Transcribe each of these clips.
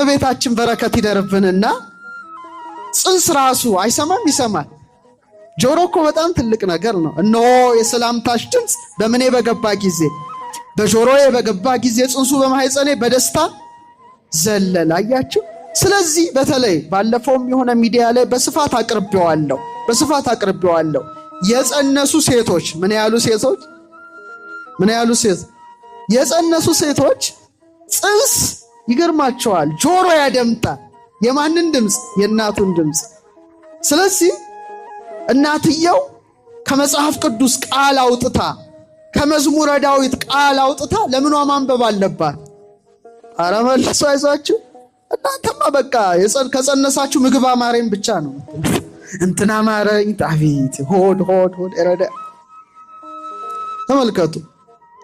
የእመቤታችን በረከት ይደርብንና ጽንስ ራሱ አይሰማም? ይሰማል። ጆሮ እኮ በጣም ትልቅ ነገር ነው። እነሆ የሰላምታሽ ድምፅ በምኔ በገባ ጊዜ፣ በጆሮዬ በገባ ጊዜ ጽንሱ በማህፀኔ በደስታ ዘለለ። አያችሁ። ስለዚህ በተለይ ባለፈውም የሆነ ሚዲያ ላይ በስፋት አቅርቤዋለሁ፣ በስፋት አቅርቤዋለሁ። የጸነሱ ሴቶች ምን ያሉ ሴቶች ምን ያሉ ሴት የጸነሱ ሴቶች ጽንስ ይገርማቸዋል። ጆሮ ያደምጣል። የማንን ድምፅ? የእናቱን ድምፅ። ስለዚህ እናትየው ከመጽሐፍ ቅዱስ ቃል አውጥታ፣ ከመዝሙረ ዳዊት ቃል አውጥታ ለምኗ ማንበብ አለባት? አረ መልሶ አይዟችሁ። እናንተማ በቃ ከጸነሳችሁ ምግብ አማረኝ ብቻ ነው። እንትን አማረኝ፣ ጣፊት ሆድ ሆድ ሆድ ረደ። ተመልከቱ።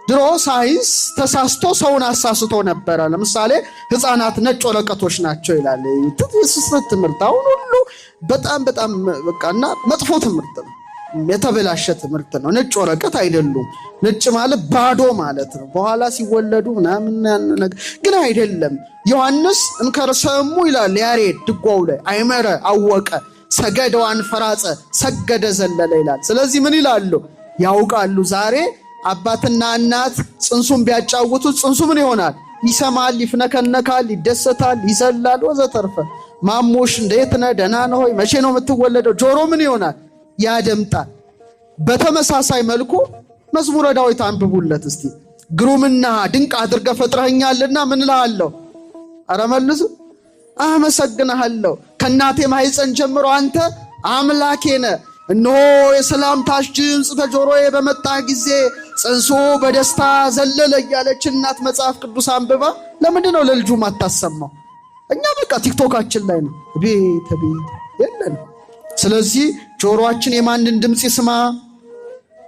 ድሮ ሳይንስ ተሳስቶ ሰውን አሳስቶ ነበረ። ለምሳሌ ሕፃናት ነጭ ወረቀቶች ናቸው ይላል። የስህተት ትምህርት አሁን ሁሉ በጣም በጣም በቃ እና መጥፎ ትምህርት ነው፣ የተበላሸ ትምህርት ነው። ነጭ ወረቀት አይደሉም። ነጭ ማለት ባዶ ማለት ነው። በኋላ ሲወለዱ ምናምን ነገር ግን አይደለም። ዮሐንስ እምከርሰሙ ይላል ያሬድ ድጓው ላይ አይመረ አወቀ ሰገደ አንፈራጸ ሰገደ ዘለለ ይላል። ስለዚህ ምን ይላሉ? ያውቃሉ። ዛሬ አባትና እናት ጽንሱን ቢያጫውቱት ጽንሱ ምን ይሆናል? ይሰማል፣ ይፍነከነካል፣ ይደሰታል፣ ይዘላል ወዘተርፈ። ማሞሽ እንዴት ነህ? ደህና ነህ ሆይ? መቼ ነው የምትወለደው? ጆሮ ምን ይሆናል? ያደምጣል። በተመሳሳይ መልኩ መዝሙረ ዳዊት አንብቡለት እስቲ። ግሩምና ድንቅ አድርገህ ፈጥረኸኛልና ምን እልሃለሁ? ኧረ መልሱ፣ አመሰግንሃለሁ። ከእናቴ ማኅፀን ጀምሮ አንተ አምላኬ ነህ። እነሆ የሰላምታሽ ድምፅ ከጆሮዬ በመጣ ጊዜ ጽንሱ በደስታ ዘለለ እያለች እናት መጽሐፍ ቅዱስ አንብባ ለምንድን ነው ለልጁ ማታሰማው? እኛ በቃ ቲክቶካችን ላይ ነው፣ ቤት ቤት የለን። ስለዚህ ጆሮአችን የማንን ድምፅ ይስማ?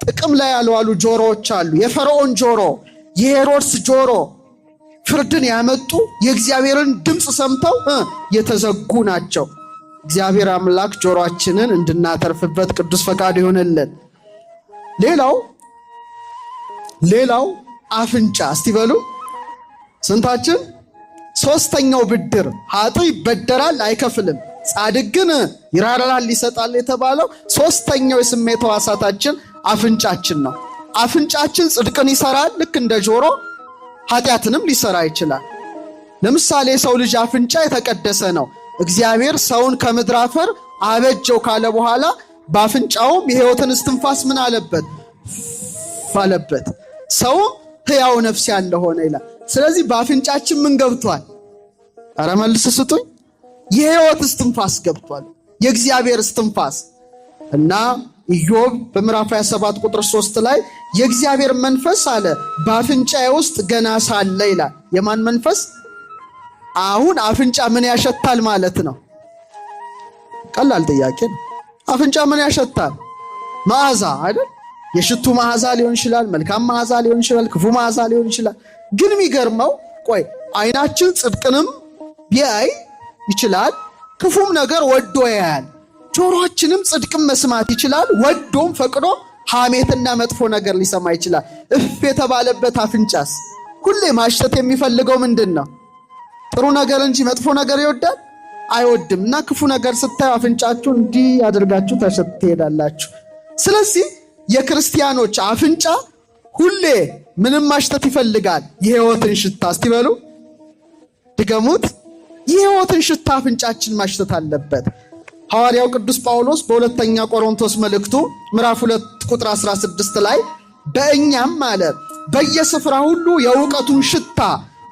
ጥቅም ላይ ያልዋሉ ጆሮዎች አሉ። የፈርዖን ጆሮ፣ የሄሮድስ ጆሮ ፍርድን ያመጡ የእግዚአብሔርን ድምፅ ሰምተው የተዘጉ ናቸው። እግዚአብሔር አምላክ ጆሮአችንን እንድናተርፍበት ቅዱስ ፈቃዱ ይሆንልን። ሌላው ሌላው አፍንጫ እስቲ በሉ ስንታችን? ሶስተኛው ብድር ኃጥእ ይበደራል አይከፍልም፣ ጻድቅ ግን ይራራል ይሰጣል የተባለው ሶስተኛው የስሜት ሕዋሳታችን አፍንጫችን ነው። አፍንጫችን ጽድቅን ይሰራል ልክ እንደ ጆሮ፣ ኃጢአትንም ሊሰራ ይችላል። ለምሳሌ የሰው ልጅ አፍንጫ የተቀደሰ ነው። እግዚአብሔር ሰውን ከምድር አፈር አበጀው ካለ በኋላ በአፍንጫውም የሕይወትን እስትንፋስ ምን አለበት አለበት። ሰውም ሕያው ነፍስ ያለ ሆነ ይላል። ስለዚህ በአፍንጫችን ምን ገብቷል? ኧረ መልስ ስጡኝ። የሕይወት እስትንፋስ ገብቷል። የእግዚአብሔር እስትንፋስ። እና ኢዮብ በምዕራፍ 27 ቁጥር 3 ላይ የእግዚአብሔር መንፈስ አለ በአፍንጫዬ ውስጥ ገና ሳለ ይላል። የማን መንፈስ? አሁን አፍንጫ ምን ያሸታል ማለት ነው? ቀላል ጥያቄ ነው። አፍንጫ ምን ያሸታል? መዓዛ አይደል? የሽቱ መዓዛ ሊሆን ይችላል፣ መልካም መዓዛ ሊሆን ይችላል፣ ክፉ መዓዛ ሊሆን ይችላል። ግን የሚገርመው ቆይ አይናችን ጽድቅንም ቢያይ ይችላል፣ ክፉም ነገር ወዶ ያያል። ጆሮአችንም ጽድቅም መስማት ይችላል፣ ወዶም ፈቅዶ ሐሜትና መጥፎ ነገር ሊሰማ ይችላል። እፍ የተባለበት አፍንጫስ ሁሌ ማሽተት የሚፈልገው ምንድን ነው? ጥሩ ነገር እንጂ መጥፎ ነገር ይወዳል? አይወድም። እና ክፉ ነገር ስታዩ አፍንጫችሁ እንዲህ አድርጋችሁ ተሸት ትሄዳላችሁ። ስለዚህ የክርስቲያኖች አፍንጫ ሁሌ ምንም ማሽተት ይፈልጋል፣ የሕይወትን ሽታ። እስቲ በሉ ድገሙት። የሕይወትን ሽታ አፍንጫችን ማሽተት አለበት። ሐዋርያው ቅዱስ ጳውሎስ በሁለተኛ ቆሮንቶስ መልእክቱ ምዕራፍ 2 ቁጥር 16 ላይ በእኛም አለ በየስፍራ ሁሉ የእውቀቱን ሽታ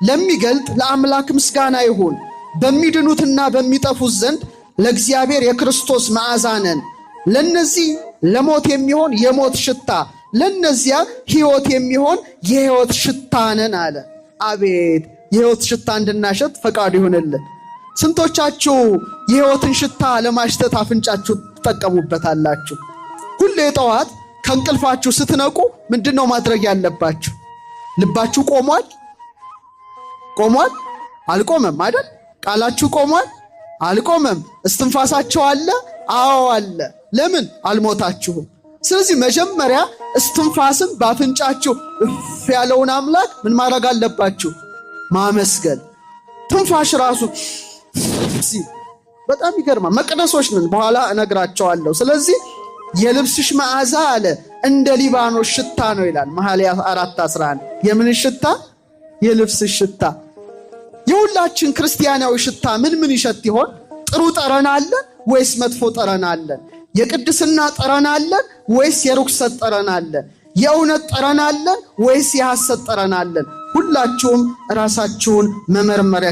ለሚገልጥ ለአምላክ ምስጋና ይሁን፣ በሚድኑትና በሚጠፉት ዘንድ ለእግዚአብሔር የክርስቶስ መዓዛ ነን። ለነዚህ ለሞት የሚሆን የሞት ሽታ፣ ለነዚያ ሕይወት የሚሆን የሕይወት ሽታ ነን አለ። አቤት የሕይወት ሽታ እንድናሸት ፈቃዱ ይሁንልን። ስንቶቻችሁ የሕይወትን ሽታ ለማሽተት አፍንጫችሁ ትጠቀሙበታላችሁ? ሁሌ ጠዋት ከእንቅልፋችሁ ስትነቁ ምንድን ነው ማድረግ ያለባችሁ? ልባችሁ ቆሟል? ቆሟል? አልቆመም አይደል? ቃላችሁ ቆሟል? አልቆመም። እስትንፋሳችሁ አለ? አዎ አለ። ለምን አልሞታችሁም? ስለዚህ መጀመሪያ እስትንፋስን በአፍንጫችሁ እፍ ያለውን አምላክ ምን ማድረግ አለባችሁ? ማመስገን። ትንፋሽ ራሱ በጣም ይገርማል። መቅደሶች ነን፣ በኋላ እነግራቸዋለሁ። ስለዚህ የልብስሽ መዓዛ አለ እንደ ሊባኖስ ሽታ ነው ይላል መኃልየ 4:11። የምን ሽታ? የልብስሽ ሽታ። የሁላችን ክርስቲያናዊ ሽታ ምን ምን ይሸት ይሆን? ጥሩ ጠረን አለን ወይስ መጥፎ ጠረን አለን? የቅድስና ጠረን አለን ወይስ የርኩሰት ጠረን አለን? የእውነት ጠረን አለን ወይስ የሐሰት ጠረን አለን? ሁላችሁም ራሳችሁን መመርመር።